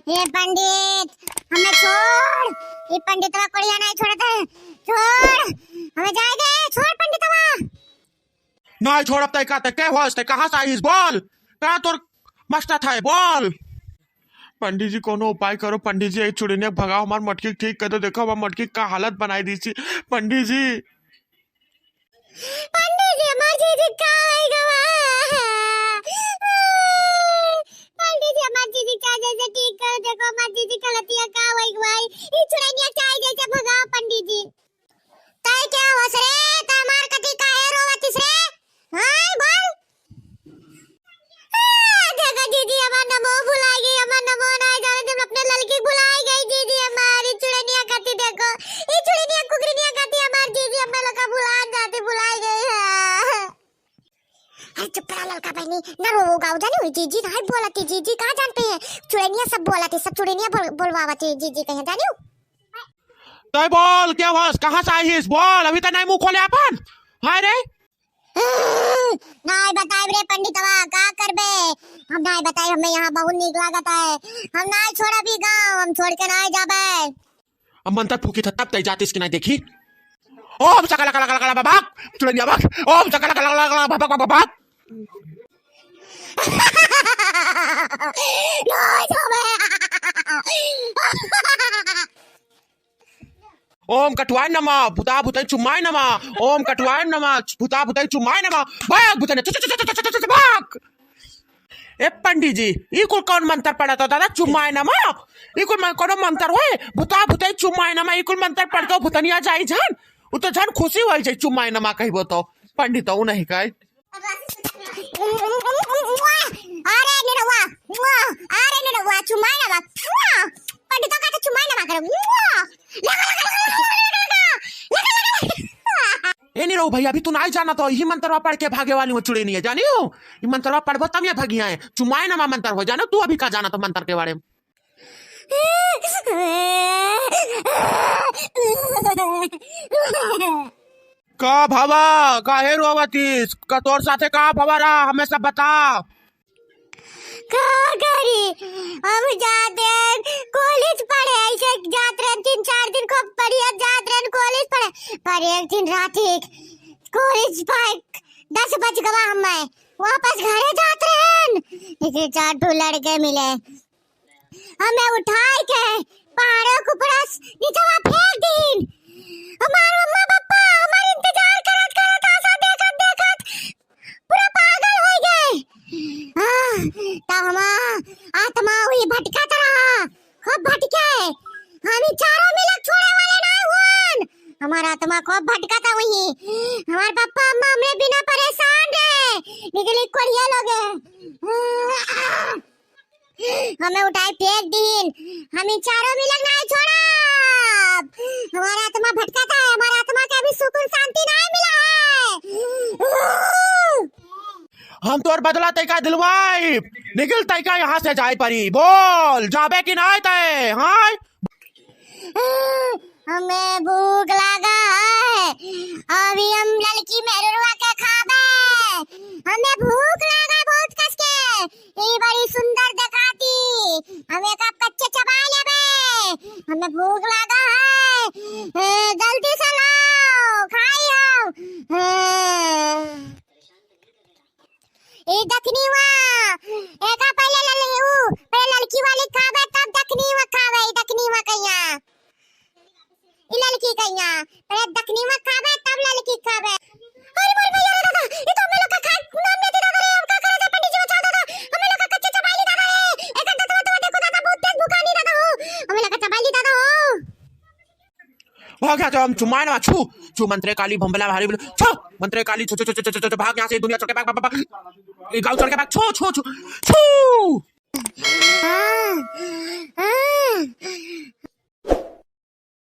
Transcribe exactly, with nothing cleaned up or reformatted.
ये पंडित, हमें छोड़। ये पंडितवा कोड़िया नहीं छोड़त है। छोड़, हमें जाए दे, छोड़ पंडितवा। नहीं छोड़ब तै का, तै के होस, तै कहाँ से आइस, बोल। का तोर मस्ता था, बोल। पंडित जी, कोनो उपाय करो पंडित जी, ये चुड़ैनिया के भगाओ, हमार मटकी के ठीक कर दो। देखो, हमार मटकी का हालत बनाई दी थी पंडित जी। पंडित जी, हमार जीजी का होई गवा? पंडित जी, हमार जीजी का जैसे ठीक कर देखो, हमार जीजी का लतिया का होई गवा? ई चुड़ैनिया चाहे जैसे भगाओ पंडित जी। तै क्या होस रे? तै हमार कती काहे रोवतिस रे? हाँ, बोल। आ, देखो जीजी, हमार नमो भुलाई गई, हमार नमो ना जाने, तुम अपने ललकी भुलाई गई जीजी, हमारी चुड़ैनिया कती देखो, ई चुड़ैनिया कुकरिनिया कती हमार जीजी, हमें लोग का भुला जाती, भुलाई गई है। अरे चुप रहा ललका बहनी, न रो वो गाँव जानी हुई जीजी, नहीं बोलती जीजी, कहाँ जान पे है? चुड़ैनिया सब बोलती, सब चुड़ैनिया बोल, बोलवावती जीजी कहीं जानी हो? तै बोल, क्या बस, कहाँ से आइस? बोल, अभी तो नहीं मुँह खोले अपन। हाय रे। नाय बताइब रे पंडितवा, का करबे? हम नाय बताइब, हमें यहाँ बहुत नीक लागत है। हम नाय छोड़ब ई गाँव, हम छोड़ के नाय जाबे। अब मंतर फूकी था तब तै जातिस कि नाय देखी। ओम सकला कला कला कला भाग, चुड़ैनिया भाग। ओम सकला कला कला कला भाग, भाग, भाग, भाग। नाय जाबे। ओम कटुआय नमः, भूता भूतै चुम्माय नमः। ओम कटुआय नमः, भूता भूतै चुम्माय नमः। भाग भूतने, चु, चु, चु, भाग। ए पंडित जी, ई कुल कौन मंतर पढ़त हो दादा? चुम्माय नमः? ई कुल मन-, कौनो मंतर होए? भूता भूतै चुम्माय नमः, ई कुल मंतर पढ़ के भूतनिया जाई झन? उ तो झन खुशी होई जाई, चुम्माय नमः कहिबो तो। पंडित उ नहीं कहे। अरे निरहुआ, अरे निरहुआ, चुमाए ना बा। पंडितों का तो चुमाए ना बा करो। लगा, लगा, लगा। ए निरहु भैया, अभी तू नाई जाना तो यही मंतरवा पढ़ के भागे वाली हो चुड़ैनिया, जानी हो? ये मंतरवा पढ़बो तब ये भगिया है। चुमाए ना मंतर हो, जानो तू अभी का जाना तो मंतर के बारे में। का भवा, काहे रोवतिस? का तोर साथे का भवा रहा, हमें सब बता। का करी, हम जात रहन कॉलेज पढ़े, ऐसे जात रहन तीन चार दिन को बढ़िया जात रहन कॉलेज पढ़े, पर एक दिन रात ही कॉलेज पर दस बज गवा, हमें वापस घरे जात रहन, लेकिन चार ठो लड़के मिले, हमें उठाए के पहाड़ों के ऊपर से नीचवा फेंक दीन। हमार मम्मा पापा हमार इंतजार करत करत आशा देखत देखत पूरा पागल हो गए। आह, तब हमार आत्मा हुई भटकत रहा, खूब भटके। हम ई चारों मिलक छोड़े वाले ना हुन। हमार आत्मा खूब भटकत हुई। हमार पापा अम्मा हमरे बिना परेशान रहे, निकली कोढ़िया लोगे। हमें उठाई फेंक दीन, हम ई चारों मिलक नाई छोड़ब। हमार आत्मा भटकत है, हमार आत्मा के अभी सुकून शांति नाई मिला है। हम तोर बदला तैका दिलवाई, निकल तैका यहाँ से जाए परी। बोल, जाबे कि नाई तै? हाँ? हमें भूख लागा है, अभी हम ललकी मेहरुआ के खाबे। हमें भूख लागा बहुत कस के, ई बड़ी सुंदर देखाती, हम एक कच्चे चबाई लेबे। हमें भूख लागा है, ए, जल्दी से लाओ, खाई हम। ए, ए दखनी हुआ, एका पहले लल-, ऊ, पहले ललकी वाली खाबे, तब दखनी हुआ खाबे, ई दखनी हुआ कहिया। ई ललकी कहिया, पहले दखनी हुआ खाबे, तब ललकी खाबे। अरे मोर भैया रे दादा, ई तो हमें लोग का खाए नाम लेते दादा रे, हम का करे थे पंडित जी बचाओ दादा, हमें लोग का कच्चे चबाई ली दादा रे, एक दतवा तो देखो दादा, बहुत तेज भुखानी दादा हो, हमें लोग का चबाई ली दादा हो। हो गया तो हम चुमाए ना छू, छू मंत्रे काली भंबला भारी बोले, छू मंत्रे काली, छू, छू, छू, भाग यहाँ से दुनिया छोड़ के भाग, भाग, भाग, भाग। ये गाँव छोड़ के भाग, छू, छू, छू, छू। हाँ, हाँ।